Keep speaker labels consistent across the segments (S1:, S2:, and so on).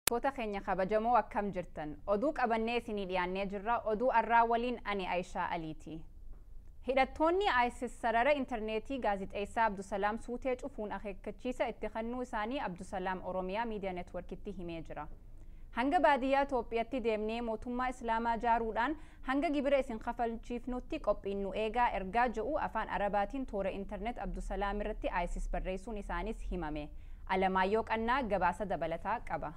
S1: Toota keenya kabajamoo, akkam jirtan? Oduu qabannee isinii dhiyaannee jirra. Oduu arraa waliin ani Aayishaa Aliiti. Hidhattoonni ISIS sarara intarneetii gaazixeessaa Abdusalaam Suutee cufuun akeekkachiisa itti kennuu isaanii Abdusalaam Oromiyaa Miidiyaa Neetworkitti himee jira. Hanga baadiyyaa Itoophiyaatti deemnee mootummaa Islaamaa ijaaruudhaan hanga gibira isin kafalchiifnutti qophiin nu eegaa ergaa jedhu afaan Arabaatiin toora intarneet Abdusalaam irratti ISIS barreessuun isaanis himame. Alamaayyoo Qannaa gabaasa dabalataa qaba.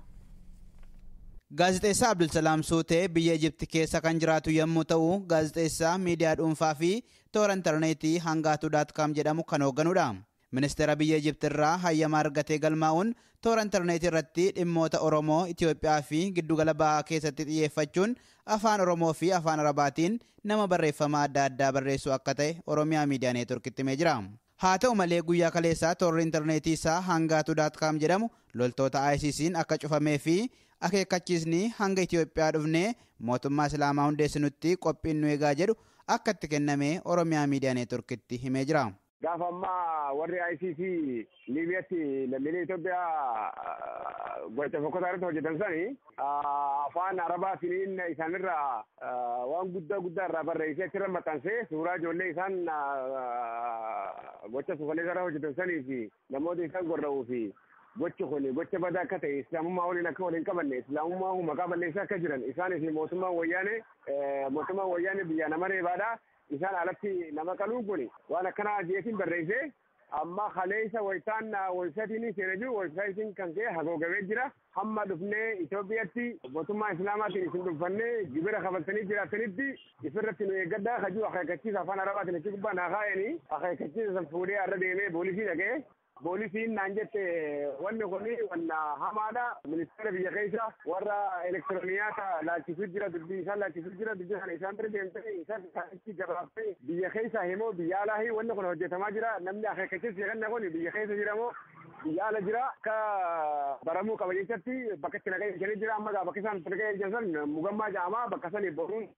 S2: Gaazixeessaa Abdulsalaam Suutee biyya Ijipti keessa kan jiraatu yommuu ta'u, gaazixeessaa miidiyaa dhuunfaa fi toora intarneetii hangaatu.com jedhamu kan hoogganudha. Ministeera biyya Ijipti irraa hayyama argatee galmaa'uun toora intarneetii irratti dhimmoota Oromoo, Itoophiyaa fi giddugala bahaa keessatti xiyyeeffachuun afaan Oromoo fi afaan Arabaatiin nama barreeffama adda addaa barreessu akka ta'e Oromiyaa Miidiyaa Neetworkitti himee jira. Haa ta'u malee, guyyaa kaleessaa toorri intarneetii isaa hangaatu.com jedhamu loltoota ISIS'n akka cufamee fi akeekkachiisni hanga Itoophiyaa dhufnee mootummaa Islaamaa hundeessinutti qophiin nu eegaa jedhu akka itti kenname Oromiyaa Miidiyaa Neetworkitti himee jira.
S3: Gaafa ammaa warri ICC Liibiyaatti lammiilee Itoophiyaa gocha fokkotaa irratti hojjetan sani afaan Arabaatiin isaanirraa waan guddaa guddaa irraa barreessee achirra maxxansee, suuraa ijoollee isaan gocha suukaneessaa irra hojjetan sanii fi namoota isaan gorra'uu fi gochi kun gocha badaa akka ta'e, Islaamummaa waliin akka waliin qabanne, Islaamummaa maqaa balleessaa akka jiran, isaanii fi mootummaan wayyaanee biyya nama reebaadha, isaan alatti nama qaluun kun waan akkanaa jeetiin barreessee. Amma kaleessa wayitaan websaayitiin seenee jiru, websaayitiin kan ka'e hagoogamee jira. Hamma dhufnee Itoophiyaatti mootummaa Islaamaatiin isin dhufannee gibira kafaltanii jiraattanitti ifirratti nu eeggadhaa kajuu akeekkachiisa afaan Arabaatiin achi gubbaa naa kaayanii, akeekkachiisa san fuudhee arra deemee poolisii dhaqee, poolisiin naan jette wanni kun wanna hamaadha, ministeera biyya keessa warra elektirooniyaata laalchisuu jira, dubbii isaan laalchisuu jira, dubbii kana isaan bira deemtee isaan isaanitti gabaaftee biyya keessa himoo biyya alaa wanni kun hojjetamaa jira, namni akeekkachiisa kanna kun biyya keessa jira moo biyya ala jira akka baramuu qaba jechatti bakka itti naqee jedhanii jira. Amma bakka isaan itti naqee jedhan san mugammaa jedhama. Bakka sani boruun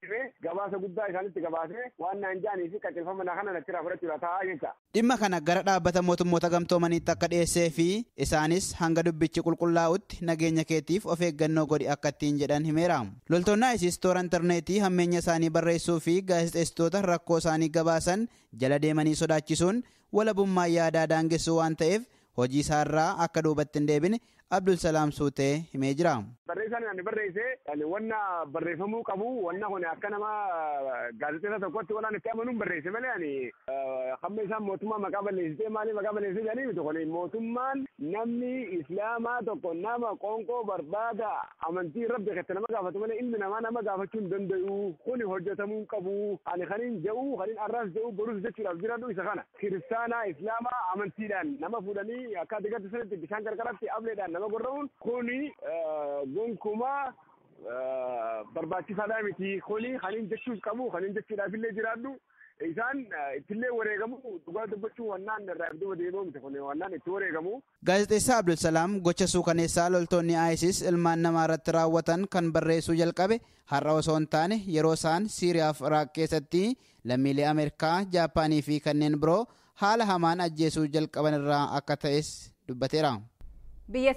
S3: gabaasa guddaa isaanitti gabaasee waan naan jedhanii fi qajeelfama na kana achirraa fudhachuudha ta'a jecha.
S2: Dhimma kana gara dhaabbata mootummoota gamtoomaniitti akka dhiyeessee fi isaanis hanga dubbichi qulqullaa'utti nageenya keetiif of eeggannoo godhi akka ittiin jedhan himeera. Loltoonni ISIS toora intarneetii hammeenya isaanii barreessuu fi gaazexeessitoota rakkoo isaanii gabaasan jala deemanii sodaachisuun walabummaa yaadaa daangessuu waan ta'eef hojii isaarraa akka duubatti hin deebine Abdulsalaam Suutee himee jira.
S3: Barreessaan ani barreesse ani wanna barreeffamuu qabu, wanna kun akka nama gaazexeessa tokkotti waan itti amanuun barreesse malee, ani hamma isaan mootummaa maqaa balleessitee maaliif maqaa balleessitee jedhanii miti. Kun mootummaan namni Islaamaa tokko nama qoonqoo barbaada amantii Rabbi keessa nama gaafatu malee ilmi namaa nama gaafachuu hin danda'u. Kuni hojjetamuu qabu. Ani kanin jedhu, kanin arraas jedhu, borus jechuudhaaf jiraadhu isa kana. Kiristaanaa, Islaamaa amantiidhaan nama fuudhanii akka ati gadi sanitti bishaan qarqaratti ableedhaan nama gorra'uun kuni gonkumaa barbaachisaadhaa miti. Kuni kanin jechuus qabu, kanin jechuudhaaf illee jiraadhu, isaan ittillee wareegamu. Dhugaa dubbachuu wannaan irraa duuba deebi'u miti kun wannaan itti wareegamu.
S2: Gaazexeessaa Abdulsalaam gocha suukaneessaa loltoonni ISIS ilmaan namaa irratti raawwatan kan barreessuu jalqabe har'a osoo hin taane yeroo isaan Siiriyaa fi Iraaq keessatti lammiilee Ameerikaa, Jaappaanii fi kanneen biroo haala hamaan ajjeesuu jalqaban irraa akka ta'es dubbateera.
S1: Biyya